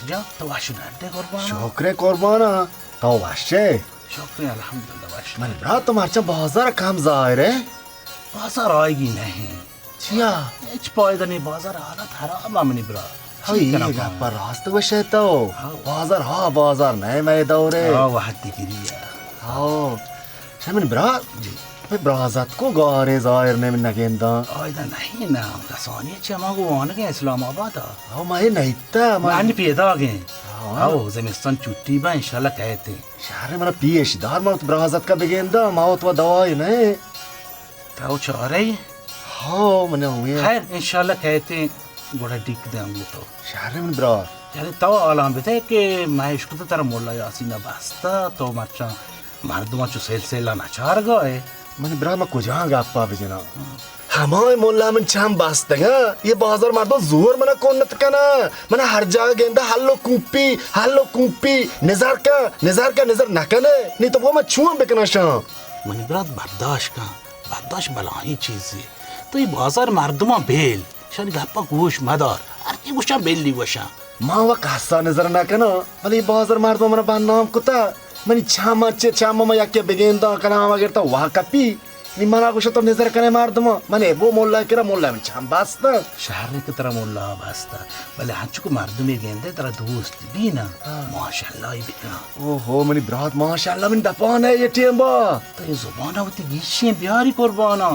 جان، تو وش نردے قربان؟ شکر قربان، تو وش ئے؟ شکر الحمدللہ وش۔ من برات، تو مرچاں بازار کم ظاہر ئے؟ بازار آئیگی نہیں۔ چیا؟ ہچ پائدہ نہیں، بازار حالت خراب ہے منی برات۔ ہاں، چی اے کناں گپ پائدہ؟ راست گوشے تو۔ ہاں۔ بازار، ہاں، بازار نہیں مئے دور ئے۔ ہاں، وہد دگری ہے۔ ہاں۔ شمن برات؟ جی۔ مئے برازتک و گاریں ظاہر نہیں، من نگنداں۔ آئیدہ نہیں نا، کسانی چہ ما گو وانگیں اسلام آباد آ۔ ہاں، ما اے نہیں تا، ما انی پیداگیں۔ ہاں۔ ہاں، زمستان چھٹی با، انشاءاللہ کہتے۔ شہر منا پیش دار، ما وت برازتک بگنداں، ما وت و دوائی نہیں۔ تو چارے؟ ہاں، من ہوئے۔ خیر، انشاءاللہ کہتے گوڑا ڈیک دے ہم تو۔ شہر من برا۔ یعنی تو عالم بدے کہ میں اشکتا ترا مولا یاسین بستا، تو مرچاں مردماں چو سیل سیلا نچار گائے۔ من برا، ما کجا گپا بجنا؟ ہمائے مولا من چم بستگا، یہ بازار مردم زور منا کنت کنا، منا ہر جاگہ گندا ہلو کوپی، ہلو کوپی، نظر کا، نظر کا، نظر نہ کنے، نہیں تو وہ من چون بکنا شام۔ منی برات برداشت کن۔ برداشت بلاہیں چیزے۔ تو اے بازار مردماں بیل، شانی گپا گوش مدار۔ ہرچی گوشاں بیلی گوشاں۔ ما و کسا نظر نہ کناں، بلے اے بازار مردم منا بدنام کتا۔ منی چم چہ چم ما یکے بگنداں کلام اگر تو وا کپی۔ نی منا گوشت تو نظر کنے مردماں۔ من ابو مولا کرا، مولا من چم بستن۔ شہر کہ ترا مولا بستن۔ بلے ہنچو کہ مردمے گندے ترا دوست بی نا، ہاں۔ ماشاءاللہ ای بکن۔ اوہو، منی برات، ماشاءاللہ منی دپان ہے یہ ٹیم با۔ تو یہ زبان وتی گیشیں بیاری قربانا۔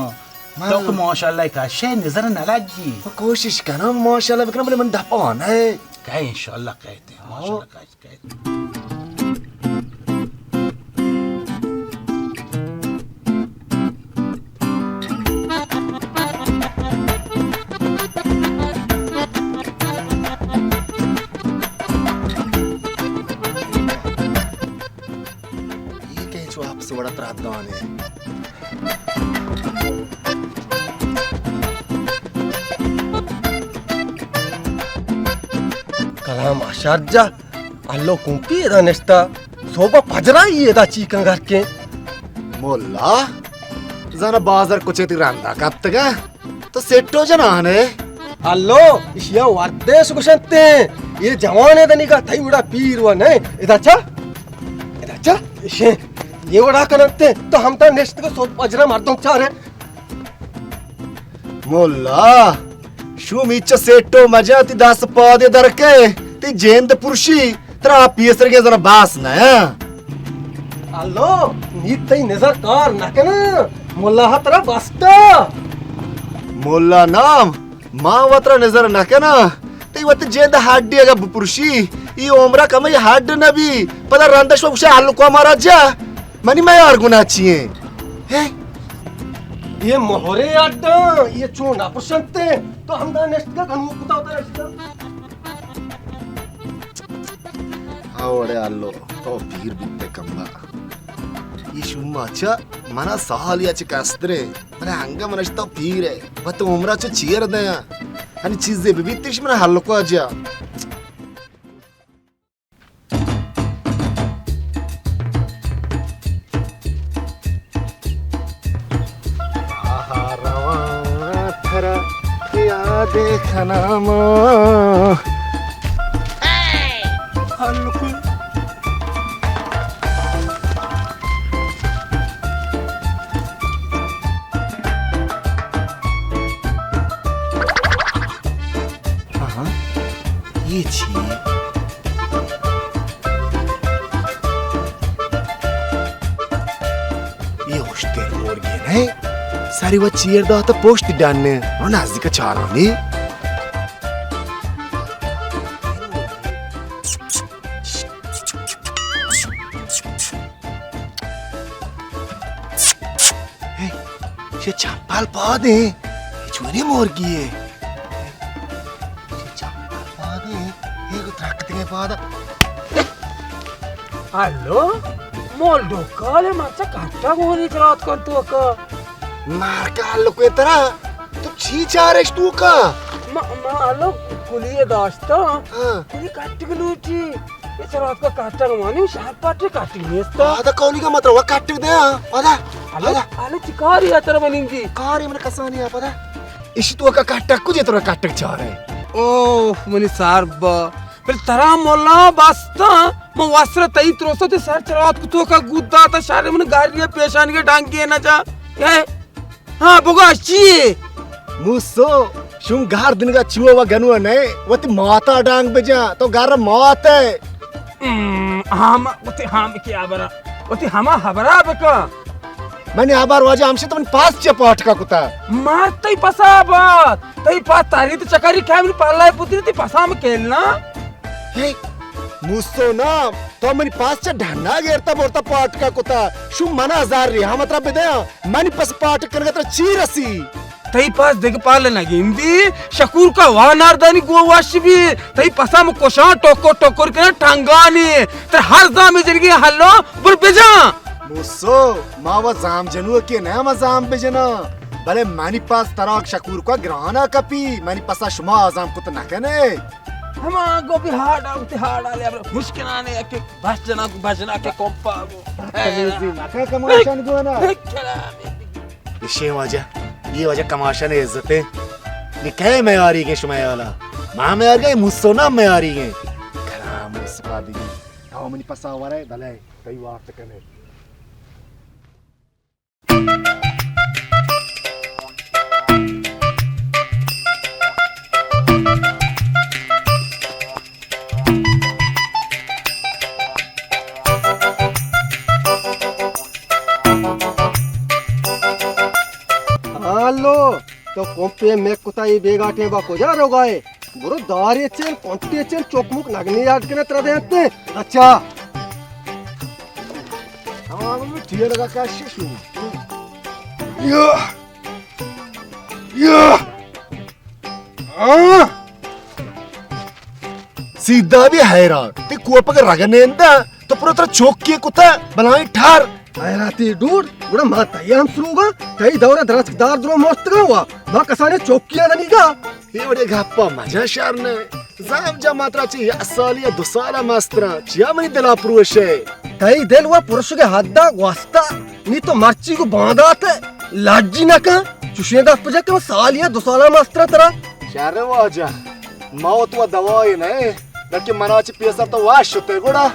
ہاں۔ تو کہ ماشاءاللہ کشے نظر نہ لگی۔ من کوشش کنم ماشاءاللہ بکنم، بلے منی دپان ہے۔ کہے انشاءاللہ کہتے ہیں، ہاں۔ ماشاءاللہ کہتے۔ یہ کہیں چو آپ سے بڑا ترادان ہے۔ کلام اشار جا۔ الو کمپی ادا نشتا، صوبہ پجرائی ادا چیکن گھر کے۔ مولا، زانا بازار کچے تی رندا کپتگا، تو سیٹو جنانے۔ الو، اشیا وردیش گشنتے، یہ جوانے دنی کا تھئی وڑا پیر و نہیں، ادا چا؟ ادا چا؟ اشے، یہ وڑا کنتے، تو ہم تا نشت کو صوبہ پجرا مردم چارے۔ مولا، شوم ایچ سیٹو مجا، تی دست پادے درکے، تی جند پرشی، ترا پیسر کے زنا باس نیا۔ الو، نی تئی نظر کار نہ کنا، مولا ترا بستا۔ مولا نام، ما و ترا نظر نہ کنا، تی وت جند ہڈی اگا بپرشی، ای عمرہ کمئی ہڈ نبی، پدا رندش و گوشے ہلکو مارا جا۔ منی میار گناہ چی ہیں؟ ہیں؟ یہ مہرے اڈاں، یہ چون نہ پرشنتے، تو ہمدا نشت کا گنو کتا ہوتا رشتا۔ اوڑے آلو، تو پیر بیتے کمبا۔ یہ شما چا منا سال یا چہ کسترے، منا ہنگا منش تو پیر ہے، بت عمرہ چو چیر دیا۔ ہنی چیزے ببیتش منا ہلکو جا۔ آہا، رواں ترا یاد کناں ما۔ ہلکو۔ ہاں، یہ چی ہے؟ یہ اشتر مرگی نہیں، ساری و چیر داتا پشت ڈننے، رو نزدیک چارانی۔ ہے، چہ چمپل پاد ہیں۔ چونی مرگی ہے۔ چہ چمپل پاد ہیں۔ یہ کو ترکت کے پاد۔ الو، مول ڈوکال ہے، مرچا کٹا گونی چرات کن تو کا۔ مار کا الو کوئی طرح۔ تو چی چارش تو کا؟ ما، ما الو کلی داشتا۔ ہاں۔ کلی کٹ گلوٹی۔ اے چرات کا کٹگ مانی شاپ پاٹے کٹگ نیستا۔ آ، دا کولی کا مطلب، وہ کٹگ دے، ہاں، پدا، الو، پدا۔ الو، چی کاری ہے ترا بننگی؟ کاری من کسانی ہے، پدا۔ اسی تو کا کٹگ کجے ترا کٹگ چارے۔ اوہ، منی سار با، پر ترا مولا بستاں، من وسر تئی تروسا تے سر چرات کتو کا گود داتا شر من گاری پیشانی کے ڈانگے نہ جا۔ اے، ہاں، بگوش چیے؟ موسو، شوم گار دنگا چوہ و گنو نئے، وتی ماتا ڈانگ بجا، تو گار مات ئے۔ ہم، وتی ہم کی ہبرا، وتی ہما ہبرا بکن۔ منی ہبر واجہ ہمشہ تو منی پاس چیا پاٹکا کتا؟ مار تئی پسا بات، تئی پاس تاری تو چکاری کھائے منی پالائے پتری تئی پسا ہم کھیلنا۔ ہے، موسو نام، تو منی پاس چہ ڈھنا گیرتا برتا پاٹکا کتا، شو منا زار ری، ہم ترا بدیاں، منی پس پاٹک کنگا ترا چی رسی؟ تئی پاس دگہ پال نہ گندی، شکور کا واناردانی گو وش بی، تئی پسا مو کشاں ٹوکو ٹوکر کناں ٹنگانی، تر ہر زامی جنگی حلو بر بجاں۔ موسو، ما و زام جنو کے نہ ما زام بجنا، بلے منی پاس تراک شکور کا گرانا کپی، منی پسا شما آزام کت نہ کنے۔ ہما گو بی ہاڑا، اتے ہاڑا لے، ابر مشکلانے کہ بس جنا، بس جنا کے کوپا گو۔ بدتمیزی مکن کماشان گونا۔ کلامی۔ اشیں واجہ، یہ واجہ کماشان عزت ہے۔ نی کئے میاری گے شما والا؟ ما میار گے، موسو نام میاری گے۔ کلام سپا بگی۔ تو منی پسا ورے، بلے، تئی وارت کنے۔ ہالو، تو کمپے میک کتا ای بیگا ٹیم با کجا روگائے؟ برو دارے چین، کنٹے چین، چوک موک نگنے یاد کنے ترا دینتے۔ اچھا۔ ہاں، میں ٹھیک لگا کیا ششو۔ یا۔ یا۔ ہاں۔ سیدھا بھی حیران، تی کوپگ رگ نیندا، تو پرو ترا چوکی کتا، بلائیں ٹھار۔ حیراتی ڈوڑ، گڑا ما تئی ہم سروگا، تئی دورا درچک دار درو مستگا ہوا، ما کسانے چوکی آ دنیگا۔ اے وڑے گپا مجا شر نہ۔ زام جا ما ترا چہ یک سال یا دو سال مستراں، چیا منی دلا پروشے؟ تئی دل و پرشگ حدا گوستا، نی تو مرچی گو باندات لجی نکن، چوشیں گپ جا کہ سال یا دو سال مستراں ترا۔ شر واجہ، موت و دوائے نہ، بلکہ منا چہ پیسر تو واش شتے گڑا۔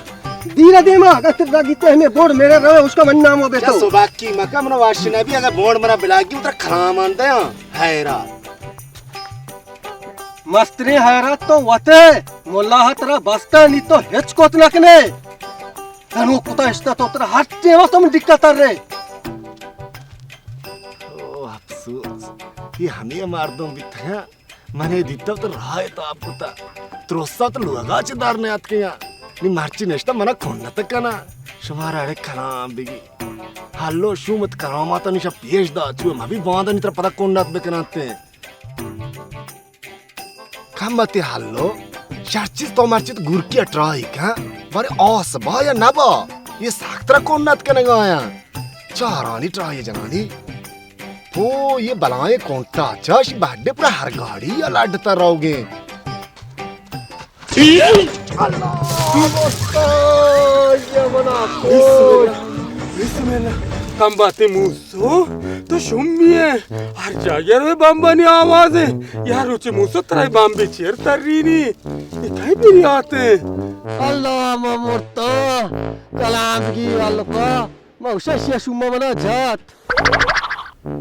دیر دیما، اگر تر لگی تو ہمیں بوڑ میرے روے، اس کا من نام ہو بیتو۔ سباکی مکا منا واش نہ بھی، اگر بوڑ منا بلاگی، اترا کھامان دیاں۔ حیران۔ مستریں حیرات تو وتے، ملا ترا بستا نی تو ہچ کت نہ کنے۔ تنو کتا اشتا تو ترا ہر ٹیم تو من دکا تر رے۔ او افسوس، یہ ہمیں مردم بیتا ہے۔ منے دیتا تو راہ تاب کتا۔ ترسا تو لوگا چہ در نیات کیا۔ نی مرچی نشتا منا کنت کنا۔ شمارا اڑے کلام بگی۔ ہلو شومت کرامات نشا پیش دا۔ چوے مبی باندنی ترا پدا کنت بکناتے۔ کمتی ہلو، شر چیز تو مرچی تو گورکی ء ٹرائی کن، بارے آس با یا نبا، یہ سخت را کنت کنگا آیاں۔ چارانی ٹرائی جنانی۔ پو، یہ بلائیں کنٹا چش بڈے پورا ہر گاڑی یا لڈتا روگیں۔ اللہ، مستاج، منا بسم اللہ، بسم اللہ۔ کم باتی موسو، تو شمی ہے۔ ہر جاگہ روے بمبانی آواز ہے۔ یا روچی موسو ترائی بمبی چیر ترینی۔ یہ کئی بری آتے؟ اللہ، ما مرتا۔ کلام کی الفا۔ ما اوشا شیا شما منا جات۔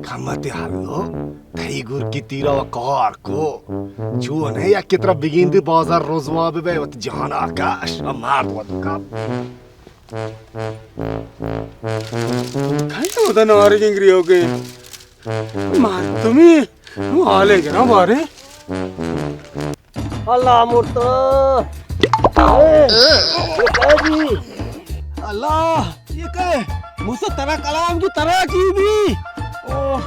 کمت ہلو، تئی گورکی تیرا و کار کو۔ چو نے یک طرف بگیندی بازار رزوا ببے وت جانا کش و مرد وت کپ۔ کئی تو دا نارگیں گریوگے۔ مردمی، نو حالے گرا بارے۔ اللہ مرتا۔ اے، اے، اے جی۔ اللہ، یہ کئے؟ موسیٰ ترا کلام کی ترا کی بھی؟ او،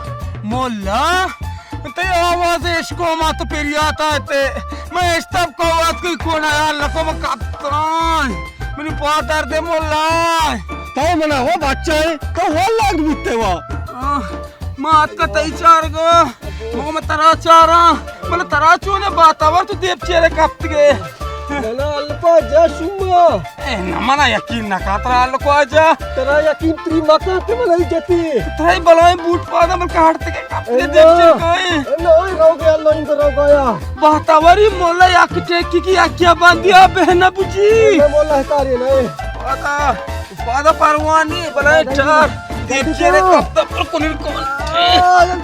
مولا، تے آواز عشق و مات پریاتا تے۔ میں اشتب کو آواز کوئی کون آیا، اللہ کو میں کپتان۔ منی پا درد ہے مولا۔ تو منا وہ بچہ ہے، تو وہ لگ بیتے وا۔ آہ۔ ما اتکا تئی چارگا، مگو من ترا چاراں، من ترا چونے باتاور تو دیپ چیرے کپتگے۔ منا الپا جا شما۔ اے نہ، منا یقین نہ کا ترا الکوا جا۔ ترا یقین تری مکا تے منا عزتی۔ ترا بلائیں بوٹ پادا بلکہ ہٹ تکے ٹپ کے اے دے نا۔ چکائیں۔ اے نا، اے رو گیا، اللہ ان کو رو گیا۔ بہتاوری مولا یک ٹیکی کی اکیا باندیا بہنا بجی۔ اے مولا ہتاری نہ۔ پادا۔ پادا پروانی بلائیں ٹار۔ دیکھیے نے کب تک پر کنن کون۔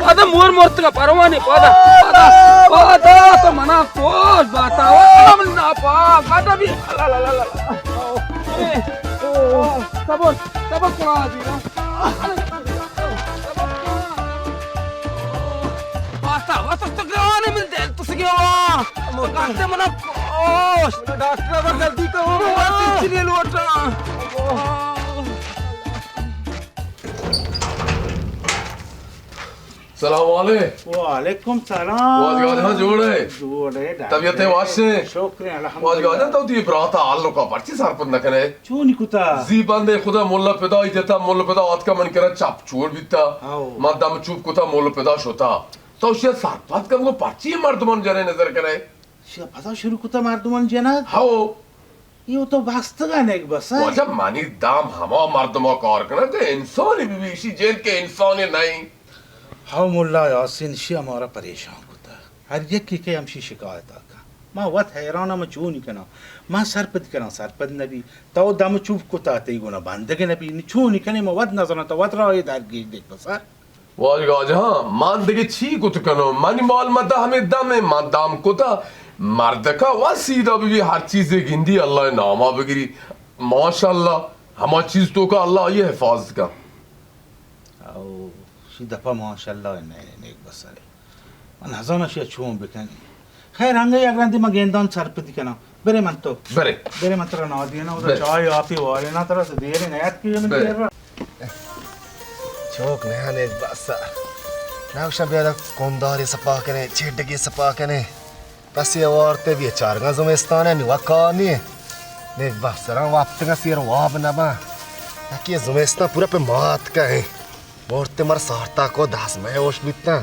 پادا مور مورتگا پروانی پادا۔ پادا، پادا تو منا کوش باتا۔ او من ناپا، گاٹا بھی۔ لا، لا، لا، لا۔ صبر، صبر کرا دی نا۔ باتا، باتا تو گرانی من دل تو سگیوا۔ مو گاٹا منا کوش۔ ڈاکٹر ابا جلدی تو۔ چلی لوٹا۔ سلام علیکم۔ وعلیکم سلام۔ واجہ جان جوڑ ئے؟ جوڑ ئے ڈاکٹر۔ طبیعت وش ئے؟ شکر الحمدللہ۔ واجہ جان تو دی برات حال لوکا پرچی سرپد نہ کنے؟ چونی کتا؟ زی بندے خدا مولا پدا ہی دیتا، مولا پدا آتکا من کرا چپ چور بیتا۔ ہاؤ۔ من دم چوپ کتا مولا پدا شتا۔ تو شیا سرپد کن گو پرچی مردمان جنے نظر کنے؟ شیا پدا شروع کتا مردمان جنگ؟ ہاؤ۔ اے تو بستگا نیک بس، ہاں؟ واجہ منی دام ہما مردما کار کناں کہ انسانی بہ بی، ایشی جند کہ انسانی نئیں۔ ہاؤ ملا یاسین، شی ہمارا پریشان کتا۔ ہر یکی کہ ہمشی شکایتا کن۔ ما وت حیراناں، ما چونی کناں؟ ما سرپد کناں، سرپد نبی۔ تو دم چوپ کتا، تئی گونا بندگ نبی۔ نی چونی کنے، ما وت نزاناں، تو وت راہے درگیج دیکھ بس، ہاں؟ واجہ جان، من دگہ چی کت کناں؟ منی مال متا ہمے دم ء، من دم کتا، مردکا و سیدھا بہ بی، ہر چیزے گندی، اللہ ء ناما بگری۔ ماشاءاللہ، ہما چیز توکا اللہ آئی حفاظت کن۔ او، شی دپا ماشاءاللہ نئے، نیک بسرے۔ من نزاناں شی چون بکنی۔ خیر، انگہ یک رندے من گندان سرپدی کناں۔ برے من تو۔ برے۔ برے من ترا نادیناں، ادا برے۔ چائے آپی وارینا ترا، تو دیرے نیاتکی من برے۔ دیر را۔ چوک نہ نیک بس۔ نہ گوشاں بیا دا کندارے سپا کنے، چیڈگے سپا کنے۔ پسی وارتے بیا چارگاں زمستان ہے، نوا کار نی۔ نیک بس سرا وپتگاں سیر واب نباں۔ یکی زمستان پورا پہ مات کہیں۔ مورتے مر سارتا کو دس مہ ہوش بیتاں۔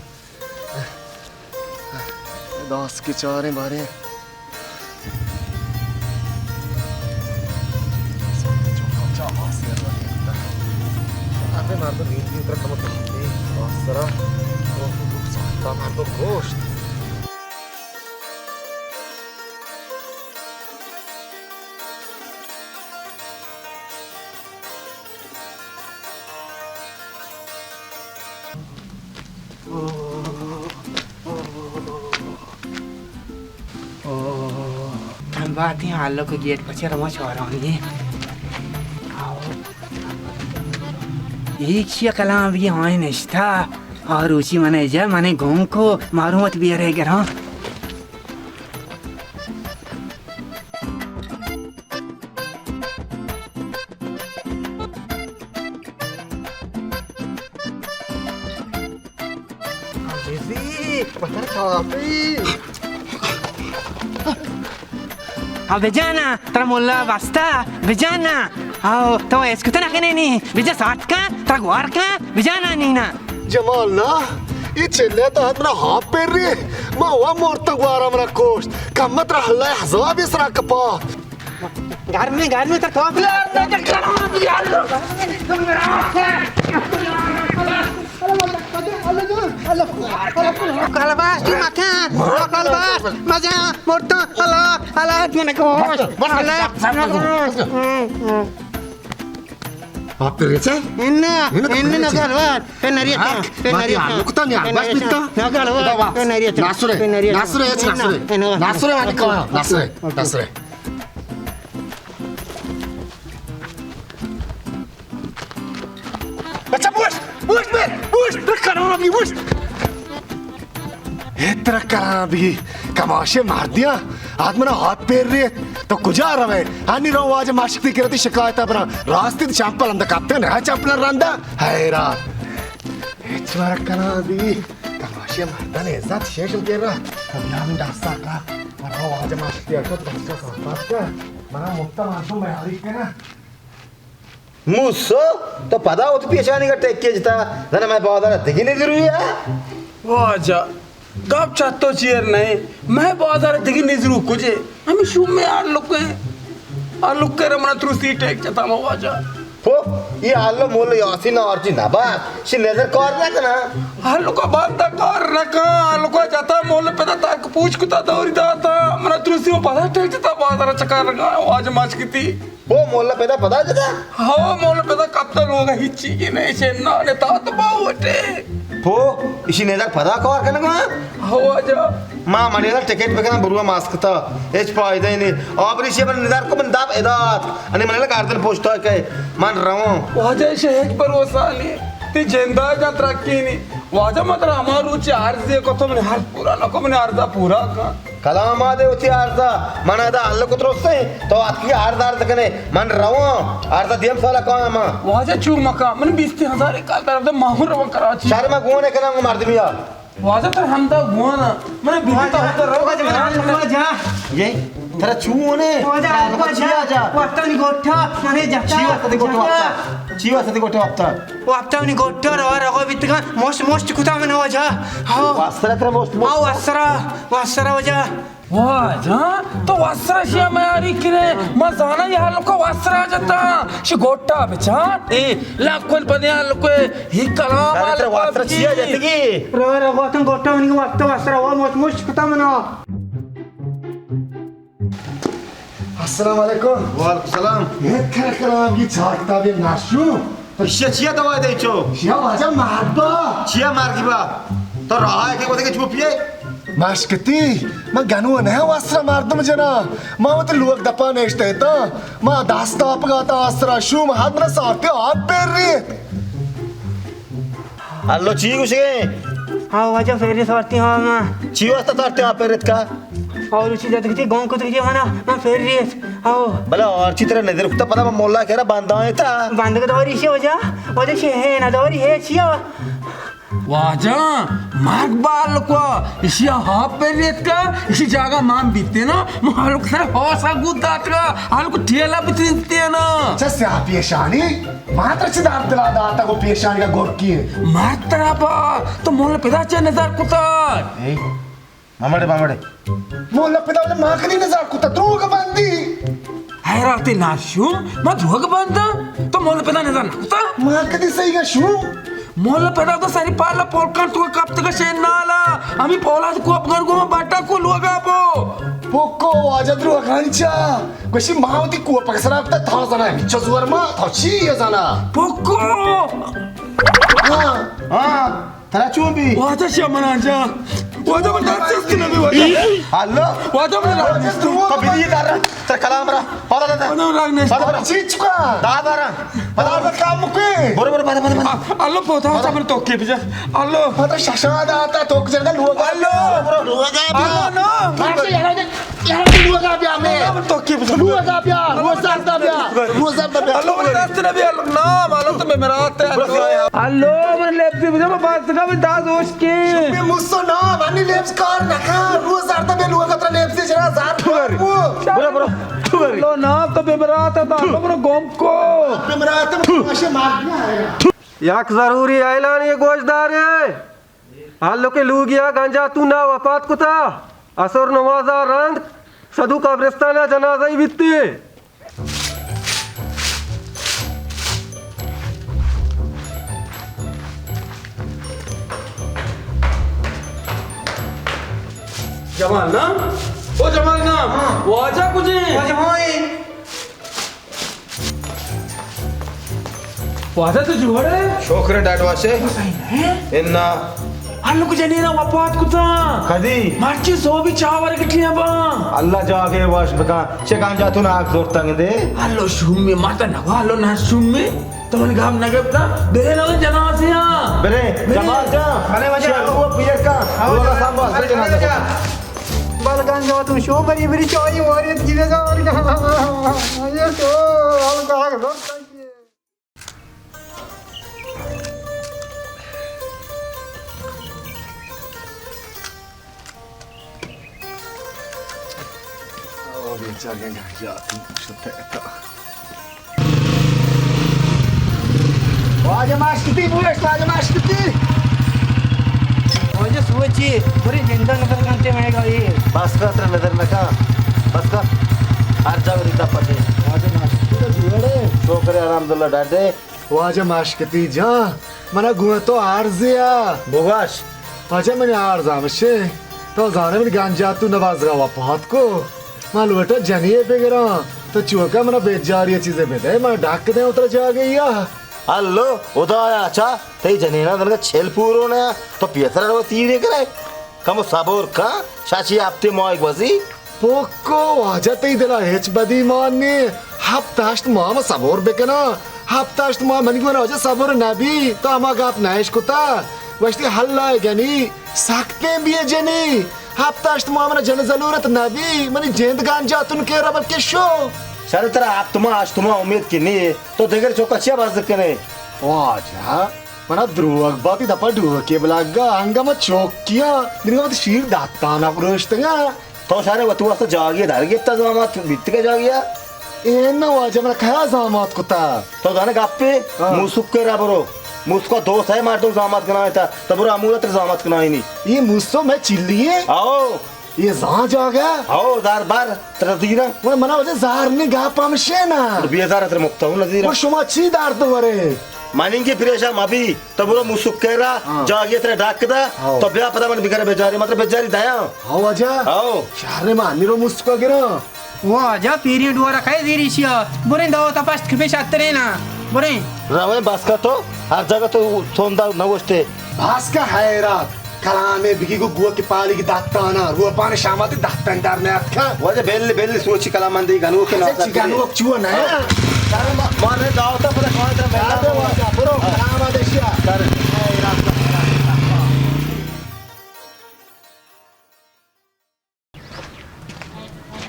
داس کہ چاریں باریں۔ ابے مردم دین دین تر کم کم دے، باز سرا۔ ساختا مردم گوشت۔ ہم باتیں حالو کو گیٹ پچے رواں چارانی۔ آؤ۔ ایک شی کلام بھی ہائیں نشتا۔ آ روچی منے جا، منے گم کو، معلومات بیارے گراں۔ بزی، وطن کافی۔ ہاں، بجانا، ترا مولا بستا، بجانا۔ آؤ، تو ایسکت نہ کنے نی، بجا سارت کن، ترا گوار کن، بجانا نی نا۔ جمال نا، اے چلے تو حد منا ہاپ پر ری، ما وا مورتا گوارا منا کوشت، کم ترا اللہ عذاب سرا کپا۔ گرمی، گرمی، تر تو۔ کلباش، تو مکن۔ کلباش، مجا، مرتا، اللہ، اللہ، تو نکوش۔ اللہ۔ آپ تے ریچے؟ انہ، انہ، انہ، نہ گلوار۔ پہ نریتا، ہاں، پہ باقی نریتا۔ آلو کتا نیا، پہ بس نریتا۔ بیتا۔ نہ گلوار، ادا واپس۔ پہ نریتا۔ ناسرے، پہ نریتا۔ ناسرے، اچ ناسرے۔ نہ، نہ، ناسرے، وانی نہ۔ کہا، ناسرے، ناسرے۔ بچہ، بوش، بوش بے، بوش، ترا کلام بی، بوش۔ اے ترا کلام بی، کماشے مردیاں، آد منا ہاتھ پیر ریت، تو کجا روے؟ ہنی رو واجہ ماشک تی کرتی شکایت برا، راستی چمپل اندہ کپتے نہ چمپل رندا، حیران۔ ہچ ورک کلام بی، کماشے مردن عزت شیشل گر رہا، کمیابی دستا کا، رو واجہ ماشک تی کرتی دستا کا، منا مکتا مردم میاری کنا۔ موسو، تو پدا وت پیشانی کا ٹیکے جتا، زنا میں بازار دگی نہیں ضروری ہے۔ واجہ، گپ چہ تو چیر نہ اِنت۔ مئے بازار ءَ دگہ نزروک کجے؟ ہمے شومیں ہلک اِنت۔ ہلک ءَ را من ءَ ترسی ٹیک جتا ما واجہ۔ ہو، اے ہلک مول یاسین ءَ ہرچی نہ بات، شی نظر کار نہ کناں۔ ہلک ءَ بند کار نہ کن، ہلک ءَ جتا مول پدا تک پوچ کتا دوری داتا، من ءَ ترسی و پدا ٹیک جتا بازار ءَ چکر لگا، واجہ مشکتی۔ ہو مولا پدا پدا جتا؟ ہو مولا پدا کپتا لوگا ہچی کی نہیں، شے نانے تا تو باوٹے۔ ہو، اشی نظر پدا کار کنگا؟ ہو واجہ۔ ما منی لا ٹکٹ بکنا بروا ماسکتا، ہچ فائدہ نہیں۔ آبری شے من نظر کو من داب ادات، انی منی لا گردن پوشتا کہ من رواں۔ واجہ شے ہچ بھروسہ نہیں، تی جندا جان ترکی نہیں۔ واجہ ما ترا ہما روچی عرض کو تو من عرض پورا نہ کو، من عرضا پورا کن۔ کلام آ دے وتی عرضا، من ادا ہلک ترسیں، تو اتکی عرض عرض کنے، من رواں، عرضا دیم سالا کایا ما۔ واجہ چو مکا، من بیست ہزار کال طرف دے ماہور رواں کراچی۔ شر ما گونے کناں گو مردمیا۔ واجہ تر ہمدا گوانا، من بیتی تا ہوتا رو۔ واجہ، واجہ۔ یہ ترا چونے؟ واجہ، واجہ۔ وقتا نی گوٹا، منے جتا۔ چی واسطے گوٹا وقتا؟ چی واسطے گوٹا وقتا؟ وقتا نی گوٹا رو رو بیتگان، مشت مشت کتا من واجہ۔ ہاں۔ واسرا ترا مشت مشت۔ ہاں، واسرا، واسرا واجہ۔ واجہ، تو وسرا شیا میاری کنے، ما زانا یہ ہلکو وسرا جتا، شی گوٹا بچار، اے لکن پدے ہلکو، ہی کلام ہلکو وسرا چیا جتگی؟ رو، رو، گوتن گوٹا منی وقت وسرا، وہ مچ مچ کتا منا۔ السلام علیکم۔ وعلیکم السلام۔ یہ کر کلام کی چھاکتا بھی ناشو۔ تو ایشی ءَ چیا دوا دئے چو؟ ایشی ءَ واجہ مرگ با۔ چیا مرگ با؟ تو راہ ءَ کہ وتی کہ چو پیے؟ مشکتی، من گنو نہ وسرا مردم جنا۔ ما وتی لوگ دپا نشتہ تا۔ ما دست آپ گاتا آسرا شوم حد نہ سارتی آپ پر ریت۔ الو چی گوشگے؟ ہاں واجہ، پھر سارتی ہاں ما۔ چی واسطہ سارتی آپ پر ریت کا؟ اور اسی جات کتی گون کت کتی منا، من پھر ریت۔ ہاں۔ بلا اور چی طرح نظر کتا پدا من مولا کرا بندائیں تا۔ بندگ داری شی واجہ، واجہ شی ہے نہ داری ہے چیا؟ واجہ، مرگ با ہلکو، اشی ہاپ پر ریت کا، اشی جاگہ مان بیتے نا، من ہلک سر ہوسا گود دات کا، ہلک ٹیلا بتریتے نا۔ چہ سیاہ پیشانی، ما تر چہ دار دلا داتا کو پیشانی کا گورکی ہے۔ مرگ ترا با، تو مولا پدا چہ نظر کتا؟ اے؟ مامڑے، مامڑے۔ مولا پدا ما کدی نظر کتا، دروگ بندی۔ حیرات ناشو، ما دروگ بنداں؟ تو مولا پدا نظر نہ کتا؟ ما کدی صحیح گا شو۔ مولا پدا تو سری پالا پولکان تو کپتگا شے نالا۔ ہمی پولاد کو اپگن گو بٹا کو لوگا بو۔ پوکو واجہ دروگانی چا۔ گوشی ما وتی کو پک سرا کتا تا زنا، چا زور ما، تا چی زنا؟ پوکو۔ ہاں۔ ہاں۔ ترا چون بی؟ واجہ شیا منا جا۔ واجہ من دست است نبی واجہ۔ اللہ۔ واجہ من دست است۔ تو بدی دار۔ تر کلام را۔ پالا دار۔ واجہ من راگ نیست۔ پالا دار۔ چی چکا؟ دا دار۔ پالا دار کام مکے۔ برو، برو، برو، برو، برو۔ اللہ پوتا سا من توکی بجا۔ اللہ۔ پتہ ششا دا تا توک جگہ لوگا۔ اللہ۔ برو، لوگا بیا۔ اللہ نا۔ ماشاءاللہ۔ یار، لوگا بیا مے۔ تو کی بزن؟ لوگا بیا، روزا دا بیا، روزا دا بیا۔ الو، من دست نبی، الو، نام، الو، تو بمرات ہے، الو۔ الو، من لیپسی بزن، من باز کا، من داز ہوش کی۔ بے مسو نام، انی لیپس کار نکا، روزا دا بیا، لوگا ترا لیپسی جرا زار۔ برو، برو۔ الو، نام تو بمرات ہے، الو، برو گم کو۔ بمرات ہے، ماشے مار دیا ہے۔ یک ضروری اعلان یہ گوش دارے۔ ہلک لوگیا گنجا تو نا وفات کتا، عصر نمازا رند سدو قبرستانا جنازہ ای بیتی۔ جمال نا؟ او جمال نا؟ ہاں۔ واجہ کجے؟ واجہ ہاں۔ واجہ تو جوڑ ئے؟ شکر ڈاڈ واسے۔ تو صحیح نہ ئے؟ انا۔ ہلک جنینا وفات کتا۔ کدی؟ مرچی سوبی چاور گٹی با۔ اللہ جاگے واش بکا۔ چہ گانجا تو ناک زورتنگ دے۔ ہلو شومی ماتا نگو، ہلو نہ شومی۔ تو من گام نہ گپتا۔ برے لو جنازیا۔ برے، برے۔ جمال جان۔ بلے واجہ۔ چہ رو پیر کا۔ ہاں، روگا واجہ۔ سامبو، ہستے جنازہ۔ بلگان جو تو شو بری بری چوئی وریت گیرے گا اور کیا؟ یہ تو ہلکا ہلکا۔ او بیچارہ گنگا یاد شتے تا۔ واجہ ماشکتی بوش، واجہ ماشکتی۔ واجہ تو چی؟ برے نندگ نظر کنتے مئے گا اے۔ بس کر، ترا نظر نہ کن۔ بس کر۔ ہر جاگہ دیتا پچے۔ واجہ ماشکتی تو جوڑے۔ شکر الحمدللہ ڈاڈے۔ واجہ ماشکتی جان، منا گوں تو عرضے آ۔ بگوش۔ واجہ منی عرض ہمشے، تو زانے منی گنجا تو نبازگا وپات کو۔ ما لوٹا جنیے بگراں، تو چوکا منا بیجاری چیزے بدے، ما ڈاک دیں اترا جاگہی آ۔ ہلو، خدایا چا، تئی جنینا دنگا چل پورو نیا، تو پیسر رو تیرے کرے۔ کمو صبر کن، شاشی ہفتے ماہ گوزی۔ پوکو، واجہ تئی دلا ہچ بدی مان نے۔ ہفت ہشت ماہ ما صبر بکناں۔ ہفت ہشت ماہ منی گونا واجہ صبر نبی، تو ہما گپ نہ اشکتا۔ وشتی حل گنی، سختیں بیے جنی۔ ہفت ہشت ماہ منا جن ضرورت نبی، منی جند گنجا تن کے ربل کے شو۔ شر ترا ہفت ماہ ہشت ماہ امید کی نی، تو دگر چوکا چیا باز کنے؟ واجہ، منا دروگ باتی دپا ڈوکے بلگا، انگا ما چوکیاں، دنگا وت شیر داتانا پروشتگا۔ تو شارے وت واسطہ جاگی در گپتا زامات بیتگا جاگیا؟ اے نہ واجہ، منا کیا زامات کتا؟ تو دانے گپے؟ ہاں۔ موسک را برو۔ موسکا دوست ہے مردم زامات کنائے تا۔ تو برو امورا تر زامات کنائے نی۔ یہ موسو میں چلی ہے؟ آؤ۔ یہ زان جاگا؟ آؤ، دار بار، تر دیرا۔ وہ منا وجہ زار نے گا پامشے نا۔ تو بیزار تر مکتا ہوں نزیرا۔ وہ شما چی دار تو ورے؟ مانیں گے پریشان مبی، تو برو موسک کرا، ہاں۔ جاگی ترا ڈاک دا، ہاں۔ تو بیا پدا من بگر بجاری، مطلب بجاری دیا۔ ہاں واجہ۔ ہاں۔ شہر ما ہمی رو موسکا گرا۔ واجہ پیری ڈورا کئے زیری شیا، بریں دو تا پشت کپے شترے نا، بریں۔ رویں باسکا تو، ہر جگہ تو سوندا نوشتے۔ باسکا حیرات۔ کلامے بگی گو گوک پالی کی داتانا، روپان شاماتی داتان در نیاتکا۔ واجہ بل بل سوچی کلام من دی گنوک اچھا، نازا چی گنوک چو نہ؟ سر ما، ما نے دعوتا پر کھانا تھا، میں دعوتا واجہ، برو، کلام آدشیا۔ سر۔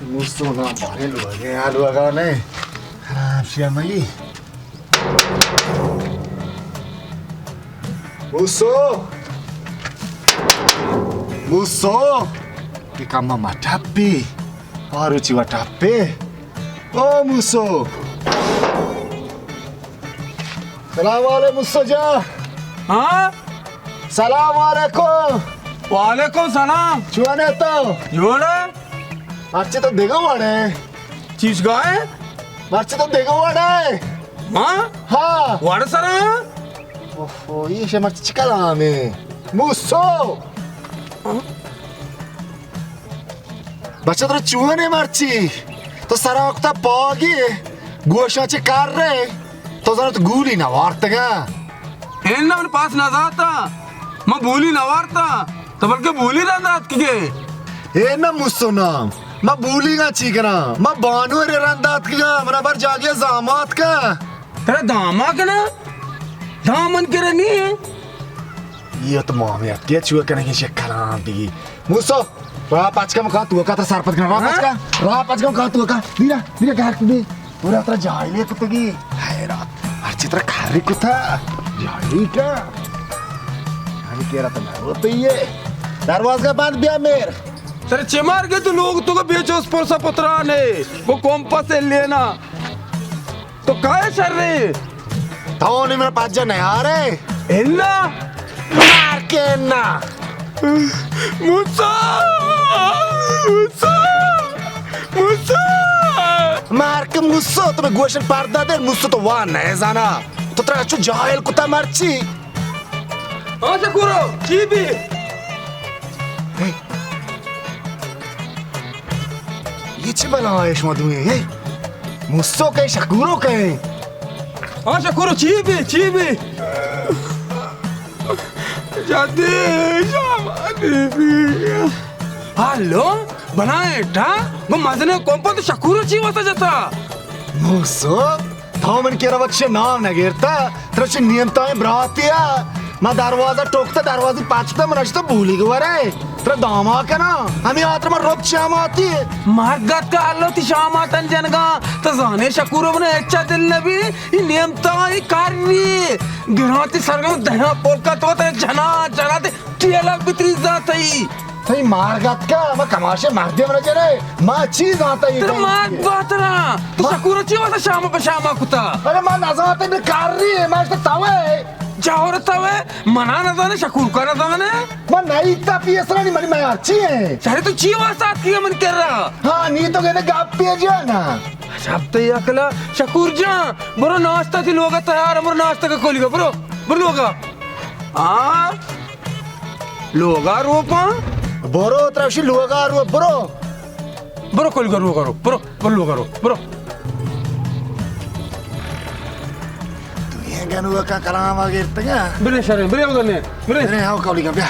موسو نا بارے لوگے، آ لوگا نے۔ حرام شیا ملی۔ موسو! موسو! یہ کم ما ٹپی۔ آرو چی و ٹپی۔ او موسو! سلام علیکم موسو جان۔ ہاں؟ سلام علیکم۔ وعلیکم سلام۔ چونے تو؟ جوڑے؟ مرچی تو دگہ وڑے۔ چیز گائے؟ مرچی تو دگہ وڑے۔ ہاں؟ ہاں۔ وڑ سرا؟ اوہو، یہ شے مرچی چی کلامے؟ موسو! بچہ ترا چونے مرچی؟ تو سرا کتا پاگی، گوشاں چے کر رہے؟ تو زانت گولی نہ وارتگا۔ اے نہ من پاس نہ داتا، من بولی نہ وارتا، تو بلکہ بولی رند آتکگے۔ اے نہ مسو نام، من بولی گا چی کنا، من بانو رے رند آتکگا، منا بر جاگے زامات کا۔ ترا داما کنا؟ دامن کرا نی ہے۔ یہ تو مامی اتکے چوہ کنگی شکران دی۔ موسو، راہ پچ کم کان تو کا ترا سرپد کنا، راہ پچ کان، راہ پچ کم کان تو کا۔ دیرا، دیرا گھر تو دی۔ پورا ترا جاہلی کتگی۔ حیرات۔ ہرچی ترا کاری کتا۔ جاہلی کا۔ ہم کہہ رہا تھا میں وہ تو یہ۔ دروازہ بند بیا میر۔ ترا چے مار کے تو لوگ تو کو بیچوس پرسا پترانے۔ وہ کمپس لینا۔ تو کائے شر رے؟ تو نے میرا پاجا نہیں آ رہے؟ انا؟ مار کے انا۔ موسا! موسا! موسا! مار کے موسا، تو میں گوشن پردہ دے، موسا تو وان نہیں زانا۔ تو ترا چو جاہل کتا مرچی۔ ہاں شکورو، چی بی؟ یہ چی بلا ہے شما دوئیں؟ موسو کہیں شکورو کہیں؟ ہاں شکورو، چی بی، چی بی؟ جدی شامانی بی۔ ہلو، بنا ایٹا، گو مزنے کمپا تو شکورو چی واسا جتا؟ موسو؟ تو من کرا وت چے نام نہ گرتا، ترا چے نیمتائیں براتی ء۔ ما دروازہ ٹوکتا، دروازی پچتا، من اشتا بولی گورے۔ ترا داما کنا، ہمیں آتر من رب چاماتی۔ مرد گت کا اللہ تی شاماتن جنگا، تو زانے شکورو من اچا دل نبی، یہ نیمتائیں کاری۔ گرانتی سرگم دہاں پولکا تو ترا جنا، جنا تے ٹیلک بتری زاتئی۔ تئی مارگ اتکا، ما کماشے مردے من جنے، ما چی زانتا یہ ترا کہیں مارگ چیئے؟ باترا، تو ما شکور چی واسطہ شام پہ شام کتا؟ ارے ما نزانتا بے کاری، ما اشتا توے۔ جاور توے، منا نزانے، شکور کا نزانے؟ ما نئیتا پیسرانی منی میار چی ہے؟ شرے تو چی واسطہ آتکی من کرا؟ ہاں، نی تو گنے گپ پی جانا۔ شپ تے اکلا، شکور جان، برو ناشتہ تی لوگا تیار، برو ناشتہ کا کولی گا، برو، برو لوگا۔ ہاں؟ لوگا روپاں؟ برو، ترا وشی لوگا رو، برو۔ برو کل گرو کرو، برو، برو لوگا رو، برو۔ تو یہ گنو کا کلام آ گرتگا؟ برے شرے، برے گنے، برے۔ برے ہاو کولی کا بیا۔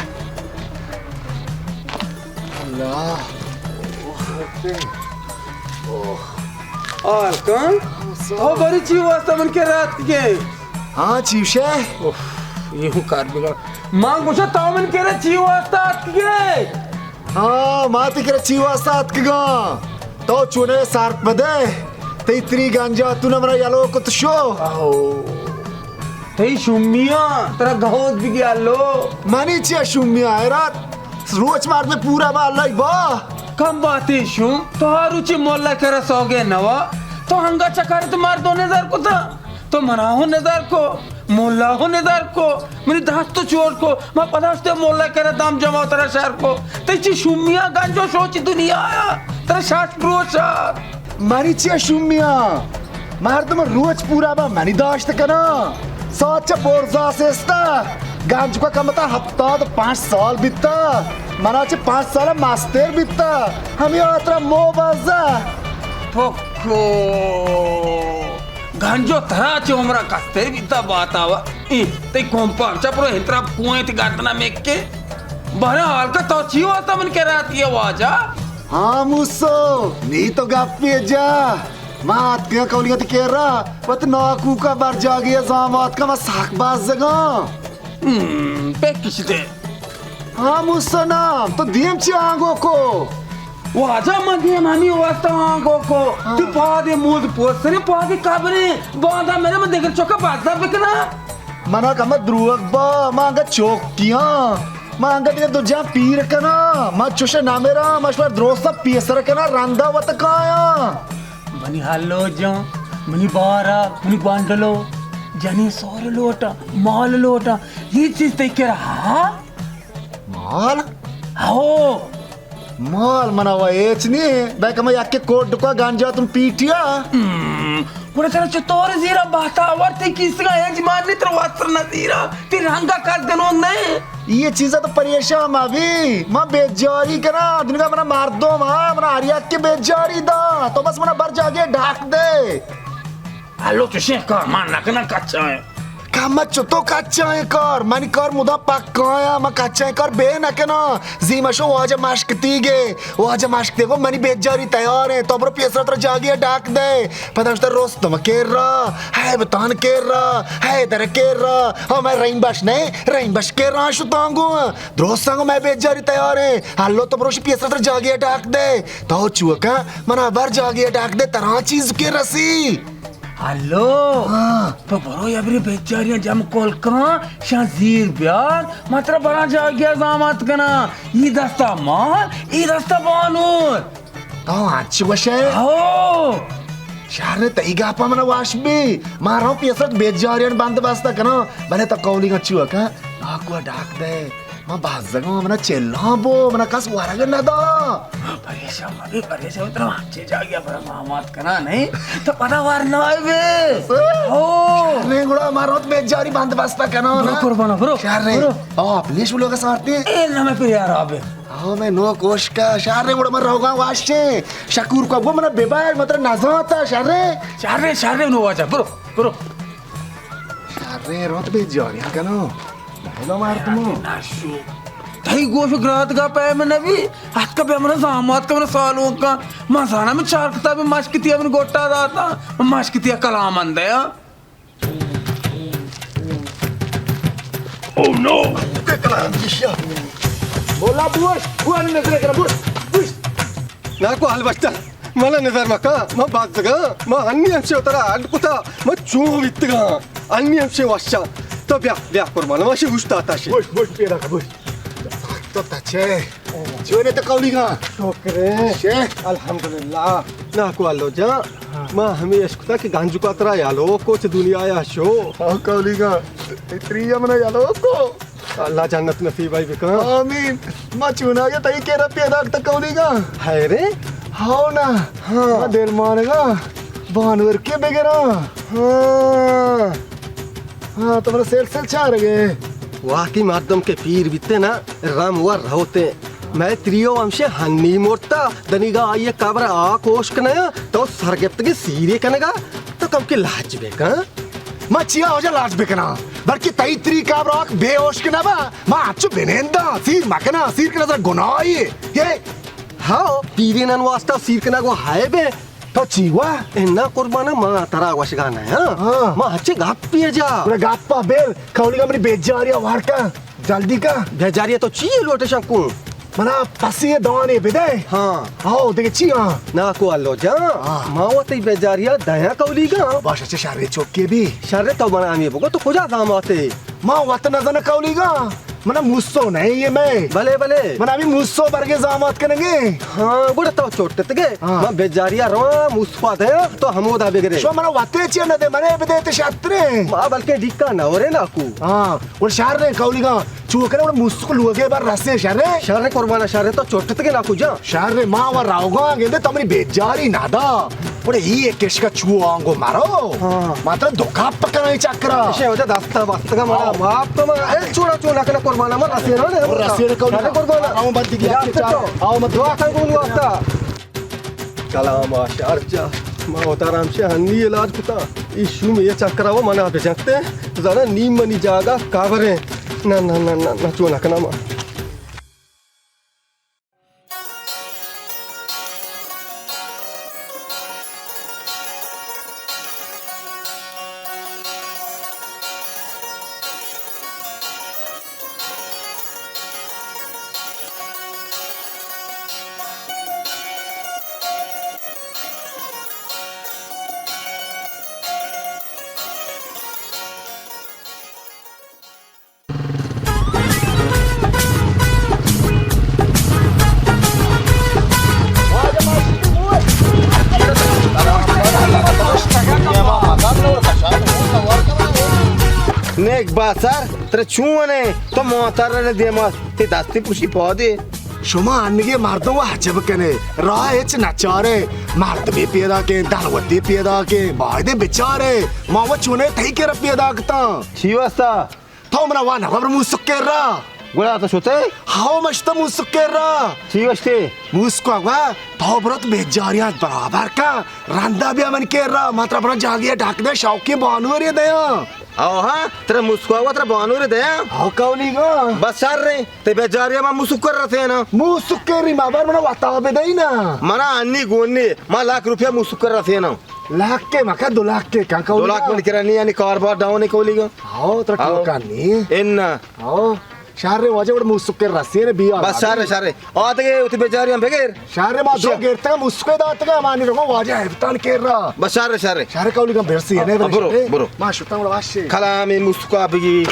اللہ۔ آل کن؟ او بری چی واسطہ من کے رات کے؟ ہاں، چی وشے؟ اوف، یہ ہوں کار بگڑ۔ ماں گوشا تو من کرا چی واسطہ اتکگے؟ ہاں، ما تی کرا چی واسطہ اتکگاں؟ تو چونے سارت بدے، تئی تری گنجا تو نہ منا یلو کت شو۔ آہو۔ تئی شومیاں، ترا گہوز بگی آلو۔ منی چیا شومیاں، حیرات؟ روچ مردم پورا با اللہ با۔ کم باتی شوم، تو ہر روچی مولا کرا سوگے نوا۔ تو ہنگا چکارت مردو نظر کتا۔ تو منا ہوں نظر کو، مولا ہوں نظر کو، منی دست تو چور کو، ما پدا شتے مولا کرا دام جما ترا شر کو۔ تئی چی شومیا گنجو شو چی دنیا آیا، ترا شاش پروشا۔ منی چیا شومیا؟ مردم روچ پورا با منی داشت کنا۔ ساعت چہ برزا سستا، گنج کو کمتا ہفتاد پانچ سال بیتا۔ منا چہ پانچ سال مستر بیتا۔ ہمی آترا مو بازا۔ پکو۔ گنجو ترا چہ عمرا کستر بیتا باتاوا۔ ای، تئی کمپار چا پرو ہترا کوئیں تی گردنا مکے۔ بہرحال کا تو چی واسطہ من کرا تی واجہ؟ ہاں موسو، نی تو گپے جا۔ ما اتکگاں کولیگا تی کرا، وت ناکوکا برجاگی زامات کا ما ساک بازگاں۔ ہم، پکشتے۔ ہاں موسو نام، تو دیم چی آنگو کو؟ واجہ من دیم ہمی واسطہ آنگو کو۔ ہاں۔ تو پادے موز پوسنے پادے کبرے، باندا میرے من دگر چوکا بازار بکنا۔ منا کم دروغ با، ما انگا چوکیاں۔ ما انگا دگہ دو جان پیر کنا۔ ما چوش نمیرا، ما شوار درستا پیسر کنا، رندا وت کایا۔ منی ہلو جان، منی بارا، منی گوانڈلو، جنی سور لوٹا، مال لوٹا، یہ چیز تئی کرا ہا؟ مال؟ ہو۔ مال منا و ہیچ نی، بلکہ ما یکے کوڈ کو گنجا تم پیٹیا۔ ہم، گڑا ترا چطور زیرا بہتا آور، تئی کیسگا ہیچ مال نی، ترا واسر نہ زیرا، تئی رنگا کس گنون نہ۔ یہ چیزا تو پریشان ما بی، ما بیجاری کنا، دنیا منا مردم ہا، منا ہر یک کے بیجاری دا، تو بس منا بر جاگے ڈاک دے۔ ہلو چشیں کار ما نہ کناں کچا ایں۔ کمت چتو کچا ایں کار؟ منی کار مدام پکا ایں، من کچا ایں کار بے نہ کناں۔ زی مشو واجہ مشکتی گے، واجہ مشکتی گو منی بیجاری تیار ایں، تو برو پیسرا ترا جاگی ڈاک دے۔ پدا اشتر رستم کیر را، ہے بتان کیر را، ہے در کیر را، ہاں میں رحیم بخش نہیں، رحیم بخش کیر را شتانگو۔ درستانگو میں بیجاری تیار ایں۔ ہلو تو بروش پیسرا ترا جاگی ڈاک دے۔ تو چوکا منا بر جاگی ڈاک دے، ترا چیز کے رسی۔ ہلو، ہاں۔ تو برو یا بری بیجاریاں جم کول کن، شان زیر بیار، ما ترا براں جاگیا زامات کناں۔ ای دستا مال، ای دستا بانور۔ تو ہنچ گوشے؟ ہو۔ شر، تئی گپا منا وش بی۔ ما رو پیسرت بیجاریاں بندوبست کناں، بلے تو کولی گچو کن، ناکو ڈاک دے۔ من بزگاں، منا چلاں بو، منا کس ورگ ندا۔ پریشان مبی، پریشان مبی، ترا ہنچیں جاگہے برا زامات کناں نہیں، تو پدا ورنا بے۔ ہو۔ نہیں گڑا ما روت بیجاری بندوبست کناں برو نا۔ قربانا، برو۔ شر۔ برو۔ او اپنیش لوگ سارتے۔ اے نہ میں پہ یار آبے۔ ہاں، میں نو کوش کا۔ شر گڑا من روگاں واشے۔ شکور کو گو منا ببر، مطلب نزانتا شر۔ شر، شر نو واجہ، برو، برو۔ شریں روت بیجاریاں کناں۔ ہیلو مردمو۔ ناشو۔ تئی گوش گرات گا پیم نبی۔ اتکا بیا منا زامات کا منا سالون کا۔ ما زانا من چار کتاب مشکتی من گوٹا داتا۔ من مشکتی کلام اندیا۔ او نو! کہ کلام کشیا۔ بولا بوش، بوش نظر کرا، بوش، بوش۔ ناکو حال بچتا، منا نظر مکا، ما بزگاں، ما ہنی ہمشے ترا اڈ کتا، ما چون بیتگاں، ہنی ہمشے وشاں۔ تو بیا، بیا قربان، ما شی گوشت آتا شی۔ بوش، بوش، پیدا کا، بوش۔ تو تچے۔ چونے تو کولیگا؟ شکر ہے۔ شے؟ الحمدللہ۔ ناکو الو جان، ہاں۔ ما ہمیں اشکتا کہ گنجو کا ترا یالو کچھ دنیا یا شو۔ ہاں کولیگا، اتری ہم نہ یالو کو۔ اللہ جنت نصیب آئی بکن۔ آمین۔ ما چونا گیا تئی کے رب پیدا کتا کولیگا۔ ہے رے؟ ہاؤ نا۔ ہاں۔ ما دل مانگا بانور کے بگرا۔ ہاں۔ ہاں، تو منا سیل سیل چارگے۔ واقعی مردم کہ پیر بیتے نا، رم و روتے۔ مئے تریو ہمشے ہنی مرتا، دنیگا آئی قبر آ کوش کنیا، تو سرگپتگی سیری کنگا، تو کم کے لاج بکن۔ ما چیا واجہ لاج بکناں؟ بلکہ تئی تری قبر آک بے ہوش کنہ با، ما اچو بننداں، سیر مکناں، سیر کنہ سر گناہی۔ یہ ہاؤ، پیرینن واسطہ سیر کنگ و ہائے بے۔ تو چی وا؟ انا قربانا، ما ترا وشگا نہ ہاں۔ ہاں۔ ما ہچے گپ پیے جا۔ گڑا گپا بل، کولیگا منی بیجاریا وار کن۔ جلدی کن۔ بیجاریا تو چی لوٹے شنکو؟ منا پسی دانے بدے۔ ہاں۔ ہاؤ، دگہ چی ہاں؟ ناکو الو جان۔ ہاں۔ ما و تئی بیجاریا دیاں کولیگا۔ باش، اچھا شر چوکے بی۔ شر تو منا ہمیں بگو تو کجا زاماتے؟ ما وت نزن کولیگا۔ منا موسو نہیں یہ میں۔ بلے، بلے۔ منا ہمیں موسو برگے زامات کنگے۔ ہاں، گڑا تو چوٹتگے۔ ہاں۔ ما بیجاریا رواں، موسکا دے، تو ہمودا بگرے۔ شو منا وتے چی نہ دے، منے بدے تے شترے۔ ما بلکہ ڈیکا نہ ورے ناکو۔ ہاں، گڑا شر رے کولیگا۔ چو کرے گڑا موسک لوگے بر رسے شر رے۔ شر رے قربانا، شر رے تو چوٹتگے ناکو جان۔ شر رے ما و راوگا گندے تو منی بیجاری نہ دا۔ بڑے ای ایک کشکا چو آنگو مارو۔ ہاں۔ ماترا دو کپ پکنا ہی چکرا۔ اشے وجہ دستا بستگا مارا۔ ہاں۔ معاف تو ما، اے چھوڑا چو نہ کنا قربانا، ما رسینا نے۔ اور رسینا کو شر رے قربانا۔ آؤ مت دیگه۔ آؤ مت۔ دعا کن کو واسطہ۔ کلام آ شر جا۔ ما وتارا ہمشے ہنی علاج کتا۔ ای شوم یہ چکرا و منا بجنتے۔ زانا نیم منی جاگا کابریں۔ نہ، نہ، نہ، نہ، نہ، چو نہ کنا ما۔ نیک باسر، ترا چون ہے؟ تو موتر نے دیما تی دستی پوشی پودے۔ شما انگے مردم و عجب کنے، راہ ہچ نچارے، مردمی پیدا کے، دلوتی پیدا کے، بایدے بچارے، ما و چونے تئی کرا پیدا کتا۔ چی واسطہ؟ تو منا وا نہ گبر موسک کرا۔ گڑا تو شتے؟ ہاو مشتا موسک کرا۔ چی گشتے؟ موسکو گوا تو برت بیجاریات برابر کا۔ رندا بیا من کرا، ما ترا برا جاگیا ڈاک دے شوقی بانوری دیا۔ او ہاں، ترا موسکو گوا ترا بانوری دیا۔ ہاو کولی گا۔ بس شر رے، تے بیجاریا ما موسک کر رسینا۔ موسک کری ما بر منا وتا بدئی نا۔ منا انی گونی، ما لاکھ روپیہ موسک کر رسینا۔ لاکھ کے مکا، دو لاکھ کے کن کولی گا۔ دو لاکھ من کرا نی، یعنی کاروبار ڈاؤن ہے کولی گا۔ ہاو، ترا ہاو۔ کیوں کن نی؟ ان۔ ہاو۔ شر رے واجہ وڑ موسک کر رسینے بیا۔ بس شر رے، شر رے۔ آ دگے وتی بیجاریاں بگر۔ شر رے ما دو شر۔ گرتگا موسک داتگا مانی رگو واجہ ہفتان کرا۔ بس شر رے، شر رے۔ شر رے کولی گا برسی نے۔ برو، برو۔ ما شتا وڑ واشے۔ کلامی موسکا بگی۔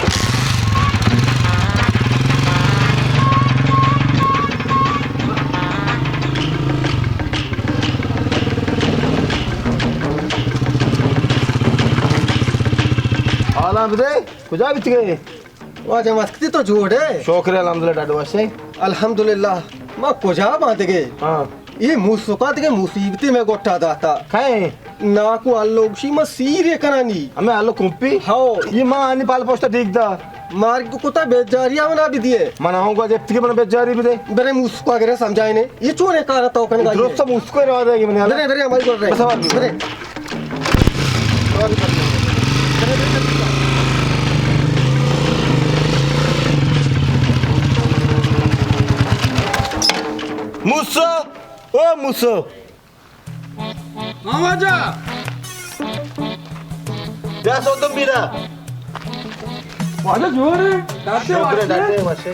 حالا بدے، کجا بیتگے؟ واجہ مسکتی تو جوڑ ہے؟ شکر الحمدللہ، ڈاڈو وشے۔ الحمدللہ، ما کجا باندگے؟ ہاں۔ یہ موسکا دگے مصیبتی میں گٹا داتا۔ کئے؟ ناکو الو گشی ما سیرے کنانی۔ ہمیں الو کمپی؟ ہاو۔ یہ ما آنی پال پوشتا ڈیک دا۔ مارگ کتا بیجاری آونا بھی دیے۔ من آؤں گا جب تک من بیجاری بھی دے۔ برے موسکا گرے سمجھائے نے۔ یہ چونے کارا تو کنگا یہ۔ درست موسکا را دے گی من۔ برے، برے، ہماری گل رہے۔ بس ہماری گل۔ برے۔ موسو، او موسو۔ ہاں واجہ۔ بیا سوتم بیرا۔ واجہ جوڑ ہے؟ ڈاکٹر شکر ہے، واجہ۔ ڈاکٹر وشے۔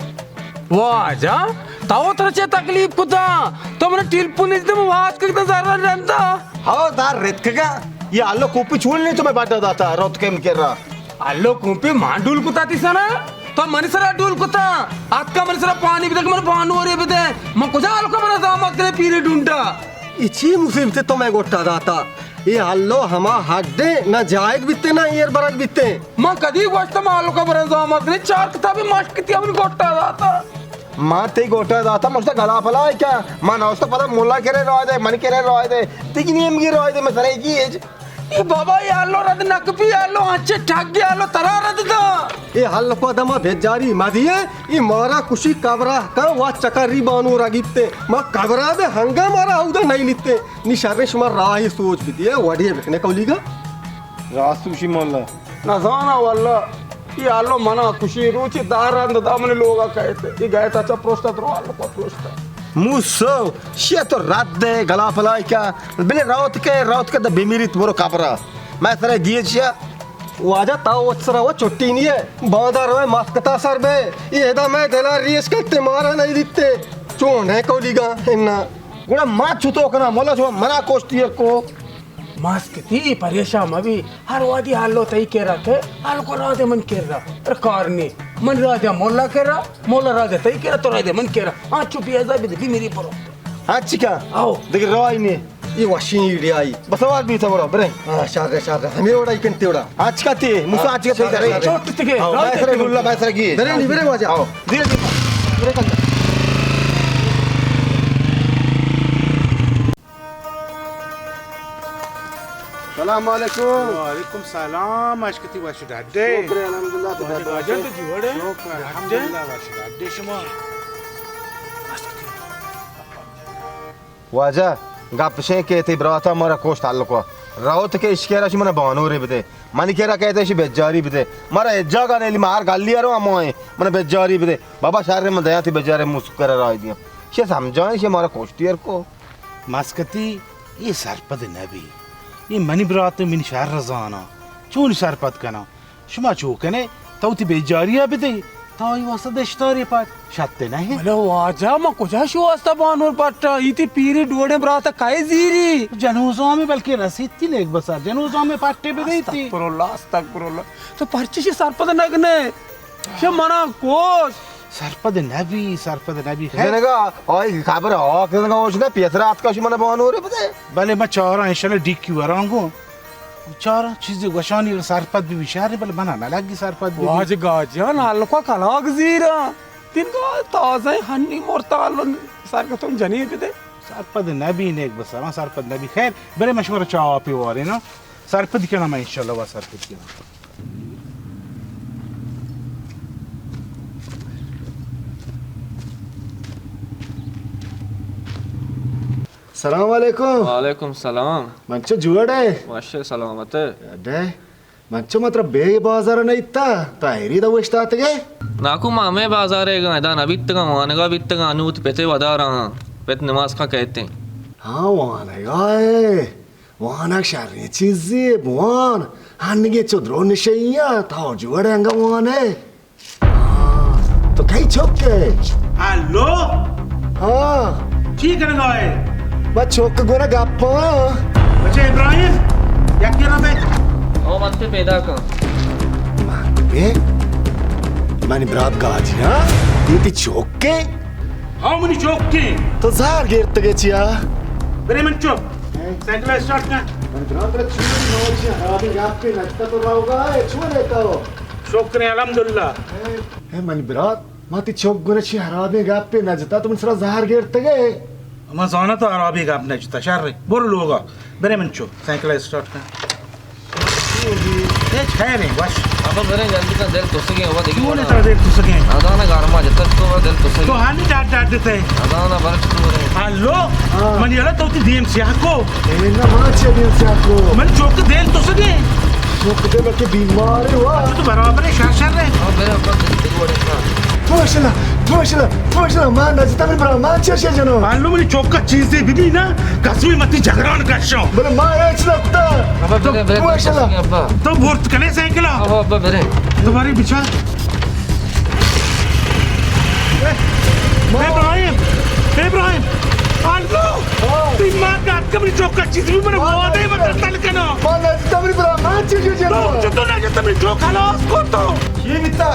واجہ، تو ترا چے تکلیف کتا؟ تو من ٹیلیفون نیست، من واس کتا زر رندا۔ ہاو، دار رتکگا۔ یہ آلو کوپی چون نہیں تو میں باٹا داتا، روت کے مکرا۔ آلو کوپی مانڈول کتا تی سنا؟ تو منی سرا ڈول کتا، اتکا منی سرا پانی بدے کہ من بانورے بدے۔ من کجا ہلکا برا زامات کنے پیری ڈونڈا؟ اے چی مصیبتے تو مئے گوٹا داتا؟ اے ہلو ہما ہڈے نہ جائگ بیتے نہ ایر برگ بیتے۔ من کدی گوشتا من ہلکا برا زامات کنے، چار کتابی مشکتی ہمن گوٹا داتا۔ ما تئی گوٹا داتا، مشتا گلا پلا کیا؟ ما نوشتا پدا مولا کرے رائے دے، من کرے رائے دے، تئی نیمگی رائے دے، میں سرے کی ایج۔ اے بابا، اے ہلو رد نکپی، ہلو انچے ٹگی، ہلو ترا رد دا۔ اے ہلکو دما بیجاری مدیے، اے مارا کشی قبرہ کن وا چکری بانورا گیپتے۔ ما قبرہ بے ہنگا مارا اودا نہیں لیتے۔ نی شر شما راہی سوچ بدیے، وڑی بکنے کولیگا۔ راست گوشی مولا۔ نزانا واللہ، اے ہلو منا کشی، روچی دار رند دا منی لوگا کئیت۔ اے گئیت اچا پروشتا درو ہلو کو پروشتا۔ موسو، شیا تو رد دے گلا پلائی کا، بلے روت کے، روت کے دا بمیریت برو قبرا۔ میں سرے گیج شیا۔ واجہ تا وت سرا و چھٹی نہیں ہے، باندا روے مسکتا سر بے۔ اے ادا میں دلا ریش کرتے مارا نہیں دیتے۔ چون ہے کولیگا انا۔ گڑا ما چھتو کنا مولا، شما منا کوشتی کو۔ مسکتی پریشان مبی، ہر وادی ہلو تئی کرا کہ ہلکو رادے من کرا۔ ار کار نی، من رادے مولا کرا، مولا رادے تئی کرا، تو رادے من کرا۔ ہاں چو بی عذابی دے بی میری برو۔ ہاں چکا؟ آؤ۔ دیکھ روائی نی۔ یہ وشین ایڈیائی۔ بس آواز بی تھا برو، برے۔ ہاں، شاگر، شاگر۔ ہمیں اوڑا ہی کنتے اوڑا۔ ہاں چکا تی، موسیٰ ہاں چکا تی۔ شاگر، شاگر۔ چوٹ تکے۔ ہاں، رادے میں سرے تکے۔ لولا، میں سرے گی۔ برے نی، برے واجہ۔ آؤ۔ دیر دیر۔ برے کندا۔ سلام علیکم۔ وعلیکم سلام، اشکتی وش ڈڈے۔ شکر الحمدللہ، تو واجہ ڈڈے۔ گاجن تو جوڑ ہے؟ شکر الحمدللہ، وش ڈڈے شما۔ واجہ، گپ شیں کہ تئی براتا مارا کوشت ہلکو۔ روت کہ اشکرا شی منا بانورے بدے۔ منی کرا کہتے شی بجاری بدے۔ مارا اجاگا نیلی، ما ہر گلی رو ہموئیں۔ منا بجاری بدے۔ بابا شر من دیاں تئی بجارے موسو کرا راہ دیاں۔ شی سمجھائیں شی مارا کوشتی ہر کو۔ مسکتی، اے سرپد نہ بی۔ اے منی برات، منی شر زانا۔ چون سرپد کنا؟ شما چو کنے، تو تی بیجاریا بدے، تا ای واسطہ دشتاری پٹ، شت نہ ہے۔ بلے واجہ، ما کجا شو واسطہ بانور پٹا؟ ای تی پیری ڈوڑیں برات کئے زیری؟ جنوزامی بلکہ رسیتی نیک بسر، جنوزامی پٹے بدے تی۔ استغفر اللہ، استغفر اللہ۔ تو پرچی شی سرپد نگنے؟ چہ منا کوش۔ سرپد نبی، سرپد نبی۔ خیر۔ جنگا، آئی خبر آک جنگا ہوش نہ، پیسر آتکا شی منا بانورے بدے۔ بلے ما چاراں انشاءاللہ ڈیکی ورانگو۔ چاراں چیزے گوشانی سرپد بی شہر، بلے منا نہ لگی سرپد بی۔ واجہ گاجیان ہلکا کلاگ زیرا۔ تین کا تازہ ہنی مرتا ہلو سرگتم جنی بدے۔ سرپد نبی نیک بسران، سرپد نبی۔ خیر، بلے مشورہ چاہ آپی وارے نا۔ سرپد کنا ما انشاءاللہ وا سرپد کنا۔ سلام علیکم۔ وعلیکم سلام۔ منچو جوڑ ئے؟ وش ئے، سلامت ئے۔ اڈے، منچو ما ترا بے بازار نہ ایتا، تو ایری دا اوشتاتگے؟ ناکو، ما ہمے بازارے گا، ادا نہ بیتگاں، وانگا بیتگاں، انوت پتے ودارا ہاں، پت نماز کا کہتے ہیں۔ ہاں، وانگا ہے۔ وانگ شریں چیزے، بوان۔ ہنگے چو درو نشئی ء، تو جوڑ انگا وان ئے۔ ہاں، تو کئی چک ئے؟ ہلو؟ ہاں۔ چی کنگا ئے؟ ما چک گورا گپاں۔ بچے ابراہیم، یک گرا بے۔ او من تے پیدا کن۔ من تے؟ منی برات گاجی، ہاں؟ یہ تی چک ئے؟ ہاں، منی چک ئے۔ تو زہر گرتگے چیا؟ برے من چپ۔ سائیکل اسٹارٹ کن۔ من برات، ترا چون نوچی ہرابی گپے نجتا تو راوگا ہے، چون ہے تو؟ شکر ہے، الحمدللہ۔ اے، اے منی برات، ما تی چک گورا چی ہرابی گپے نجتا تو من سرا زہر گرتگے۔ ما زانا تو ہرابی گپ نجتا، شر ہے۔ برو لوگا۔ برے من چپ۔ سائیکل اسٹارٹ کن۔ ہچ خیر ہے، وش۔ ابا بریں جلدی کن، دل تسگیں، ابا دیگی چون وڑا۔ ترا دل تسگیں؟ ادانا گرما جتک تو دل تسگیں۔ تو ہانی ڈاڈ ڈاڈ دیتے۔ ادانا برچ تو بریں۔ ہلو، ہاں۔ من یلا تو تی دیم سیاہ کو۔ اے نہ، ما چے دیم سیاہ کو؟ من چوک دل تسگیں۔ چوک دل بلکہ بیمار ہے وا۔ تو برابر ہے، شر شر ہے۔ ہاں، برے ابا دیگی وڑا۔ بوشلا، بوشلا، بوشلا، ما نجتا من برا، ما چرشے جنو۔ ہلو، منی چوکا چیزے ببی نا، قسمی متی جگران کشاں۔ بلے ما ہچ نکتا۔ ابا، برے، برے، بوشلا۔ ابا۔ تو بورت کنے سائیکلا؟ ابا، ابا، برے۔ تمہاری بچار۔ اے، ابراہیم، ابراہیم، ہلو۔ ہاں۔ ما کات کمری چوکا چیز بھی من وعدے مت تل کنا۔ ما نہ تمری برا ما چیز چیز۔ تو چتو نہ تمری چوکا لاس کو تو۔ یہ بیتا۔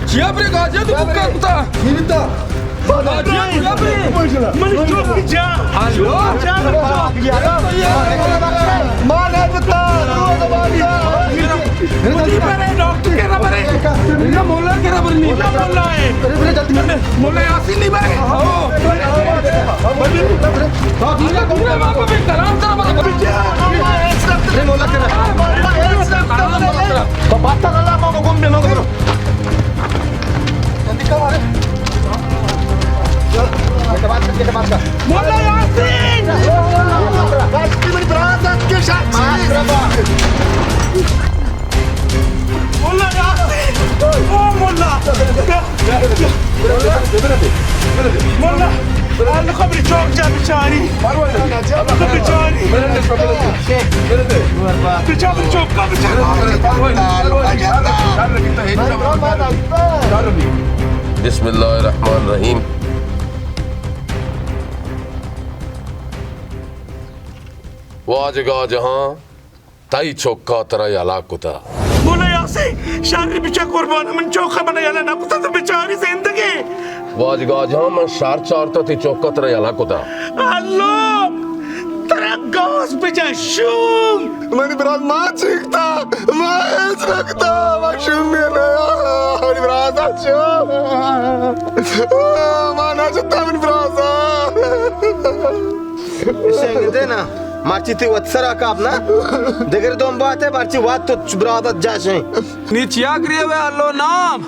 چیا برے گاجے تو کتا کتا۔ یہ بیتا۔ من چوک جا۔ ہلو۔ جا۔ ما نہ بتا۔ مجھے برے ڈاکٹر کے ربرے۔ نہ مولا کے ربر نہیں۔ نہ مولا ہے۔ مولا یاسین نہیں برے۔ مولا یاسین! مولا یاسین! او مولا! مولا، آلو خبری چوک جا بچاری۔ آلو خبری چوک جا بچاری۔ بچا بری چوک کا بچاری۔ بسم اللہ الرحمن الرحیم۔ واجگا جہاں، تئی چکا ترا یلا کتا۔ مولا یاسین، شر بچا قربان، من چوکا من یلا نہ کتا تو بچاری زندگی۔ واجگا جہاں، من شر چارتا تئی چکا ترا یلا کتا۔ اللہ، ترا گاز بچا شوم۔ منی برات ما چیکتا، ما ایس رکھتا، ما شوم نہ، منی برات شوم۔ ما نہ چتا منی برات۔ اشیں گندے نا، مرچی تئی وت سرا کاپ نا۔ دگر دوم باتے، مرچی وت تو چ-، برادت جاشیں۔ نی چیا گریوے اللہ نام؟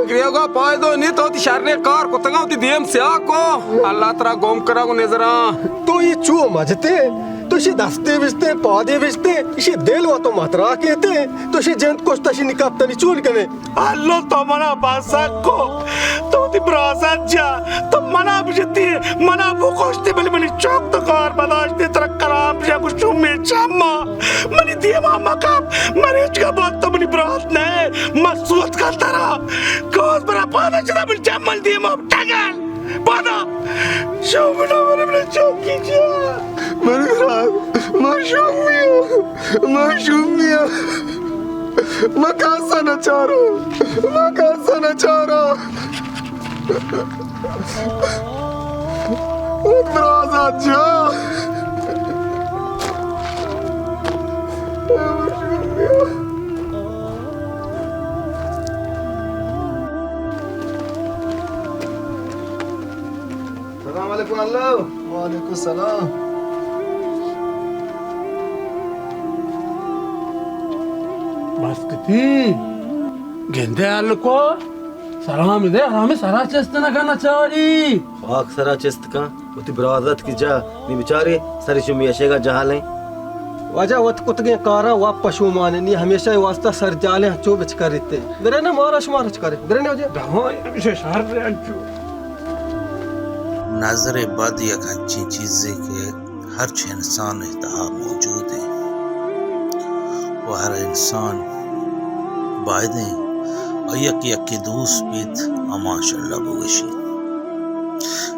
گریوگا پائدو نی، تو تی شریں کار کتگا، تی دیم سیاہ کو۔ اللہ ترا گم کرا کو نظراں۔ تو یہ چو مجتے؟ تو شی دستے بشتے، پادے بشتے، شی دل و تو مترا کیتے۔ تو شی جند کشتا، شی نکاپ تنی چون کنے؟ اللہ تو منا باسک کو، تو وتی برازات جا، تو منا بجتی، منا بکشتی، بلے منی چوک تو کار بداشتی، ترا کلام جا گوشو می چما، منی دیما مکپ، من ہچ کا بات تو منی برات نہ، من سوت کا ترا، کوز برا پادا چدا من چمل دیما ٹگل، پادا، شو بنا من چوکی جا، منی برات، ما شومی، ما شومی۔ ما کاسا نہ چارو، ما کاسا نہ چارو۔ برازا جا۔ السلام علیکم اللہ۔ وعلیکم السلام۔ بس کتی گندے الکو سلام دے، ہمیں سرا چست نہ کنا چاری۔ خاک سرا چست کن، وتی برازت کی جا، نی بچاری سری شمی اشیگا جہالیں۔ واجہ وت کتگیں کاراں وا پشومان، نی ہمیشہ واسطہ سر جالیں چو بچ کریتے۔ برے نہ مارا شمارا چ کرے۔ برے نہ واجہ۔ دہاں ہمیشہ شہر رہے انچو۔ نظر بد یک انچیں چیزے کہ ہرچ انسان ء تہا موجود انت و ہر انسان بائدیں آئی ء کہ یکے دوست بیت، آ ماشاءاللہ بگوشیت۔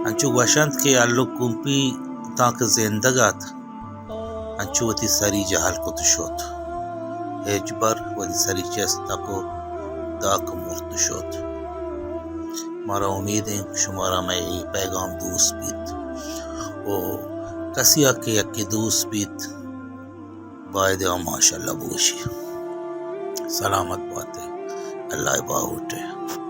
انچو گوشنت کہ الو کمپی تاں کہ زندگ ات، انچو وتی سری جہل کت شت، ہچبر وتی سری چست نہ کت، داں کہ مرت شت۔ مارا امید انت کہ شمارا مئے اے پیغام دوست بیت و کسی ء کہ یکے دوست بیت، باید آ ماشاءاللہ بگوشی۔ سلامت باتے، اللہ ء باہوٹ ء۔